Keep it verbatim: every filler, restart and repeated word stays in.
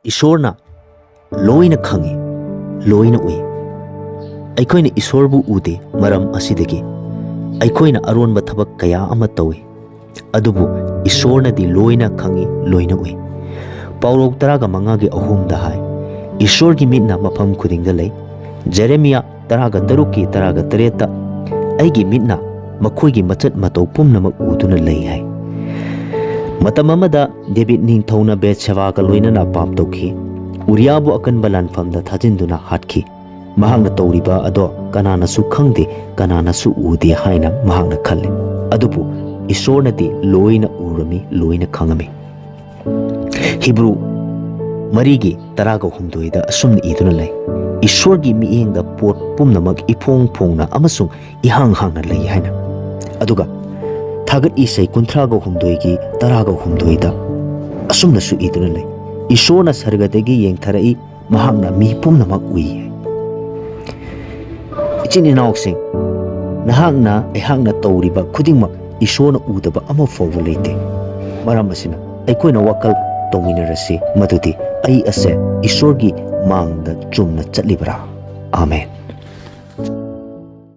ꯏꯁꯣꯔꯅ ꯂꯣꯏꯅ ꯈꯪꯏ, ꯂꯣꯏꯅ ꯎꯏ꯫ ꯑꯩꯈꯣꯏꯅ ꯏꯁꯣꯔꯕꯨ ꯎꯗꯦ, ꯃꯔꯝ ꯑꯁꯤꯗꯒꯤ ꯑꯩꯈꯣꯏꯅ ꯑꯔꯣꯟꯕ ꯊꯕꯛ ꯀꯌꯥ ꯑꯃ ꯇꯧꯏ, ꯑꯗꯨꯕꯨ ꯏꯁꯣꯔꯅꯗꯤ ꯂꯣꯏꯅ ꯈꯪꯏ, ꯂꯣꯏꯅ ꯎꯏ꯫ ꯄꯥꯎꯔꯧ ꯇꯔꯥꯒ ꯃꯉꯥꯒꯤ ꯑꯍꯨꯝꯗ ꯍꯥꯏ, "ꯏꯁꯣꯔꯒꯤ ꯃꯤꯠꯅ ꯃꯐꯝ ꯈꯨꯗꯤꯡꯗ ꯂꯩ"꯫ ꯖꯦꯔꯦꯃꯤꯌꯥ ꯇꯔꯥꯒ ꯇꯔꯨꯛꯀꯤ ꯇꯔꯥꯒ ꯇꯔꯦꯠꯇ, "ꯑꯩꯒꯤ ꯃꯤꯠꯅ ꯃꯈꯣꯏꯒꯤ ꯃꯆꯠ ꯃꯇꯧ ꯄꯨꯝꯅꯃꯛ ꯎꯗꯨꯅ ꯂꯩ" ꯍꯥꯏ꯫ ꯃꯇꯝ ꯑꯃꯗ ꯗꯦꯕꯤꯠ ꯅꯤꯡꯊꯧꯅ ꯕꯦꯠꯁꯦꯕꯥꯒ ꯂꯣꯏꯅꯅ ꯄꯥꯞ ꯇꯧꯈꯤ꯫ ꯎꯔꯤꯌꯥꯕꯨ ꯑꯀꯟꯕ ꯂꯥꯟꯐꯝꯗ ꯊꯥꯖꯤꯟꯗꯨꯅ ꯍꯥꯠꯈꯤ꯫ ꯃꯍꯥꯛꯅ ꯇꯧꯔꯤꯕ ꯑꯗꯣ ꯀꯅꯥꯅꯁꯨ ꯈꯪꯗꯦ, ꯀꯅꯥꯅꯁꯨ ꯎꯗꯦ ꯍꯥꯏꯅ ꯃꯍꯥꯛꯅ ꯈꯜꯂꯤ꯫ ꯑꯗꯨꯕꯨ ꯏꯁꯣꯔꯅꯗꯤ ꯂꯣꯏꯅ ꯎꯔꯝꯃꯤ, ꯂꯣꯏꯅ ꯈꯪꯉꯝꯃꯤ꯫ ꯍꯤꯕ꯭ꯔꯨ ꯃꯔꯤꯒꯤ ꯇꯔꯥꯒ ꯍꯨꯝꯗꯣꯏꯗ ꯑꯁꯨꯝꯅ ꯏꯗꯨꯅ ꯂꯩ, "ꯏꯁꯣꯔꯒꯤ ꯃꯤꯠꯌꯦꯡꯗ ꯄꯣꯠ ꯄꯨꯝꯅꯃꯛ ꯏꯐꯣꯡ ꯐꯣꯡꯅ ꯑꯃꯁꯨꯡ ꯏꯍꯥꯡ ꯍꯥꯡꯅ ꯂꯩ" ꯍꯥꯏꯅ꯫ ꯑꯗꯨꯒ ꯊꯥꯒꯠ ꯏꯁꯩ ꯀꯨꯟꯊ꯭ꯔꯥꯒ ꯍꯨꯝꯗꯣꯏꯒꯤ ꯇꯔꯥꯒ ꯍꯨꯝꯗꯣꯏꯗ ꯑꯁꯨꯝꯅꯁꯨ ꯏꯗꯨꯅ ꯂꯩ, "ꯏꯁꯣꯔꯅ ꯁꯔꯒꯗꯒꯤ ꯌꯦꯡꯊꯔꯛꯏ, ꯃꯍꯥꯛꯅ ꯃꯤ ꯄꯨꯝꯅꯃꯛ ꯎꯏ"꯫ ꯏꯆꯤꯟ ꯏꯅꯥꯎꯁꯤꯡ, ꯅꯍꯥꯛꯅ ꯑꯩꯍꯥꯛꯅ ꯇꯧꯔꯤꯕ ꯈꯨꯗꯤꯡꯃꯛ ꯏꯁꯣꯔꯅ ꯎꯗꯕ ꯑꯃ ꯐꯥꯎꯕ ꯂꯩꯇꯦ꯫ ꯃꯔꯝ ꯑꯁꯤꯅ ꯑꯩꯈꯣꯏꯅ ꯋꯥꯈꯜ ꯇꯧꯃꯤꯟꯅꯔꯁꯤ ꯃꯗꯨꯗꯤ, "ꯑꯩ ꯑꯁꯦ ꯏꯁꯣꯔꯒꯤ ꯃꯥꯡꯗ ꯆꯨꯝꯅ ꯆꯠꯂꯤꯕ꯭ꯔꯥ?" ꯑꯥꯃꯦꯟ꯫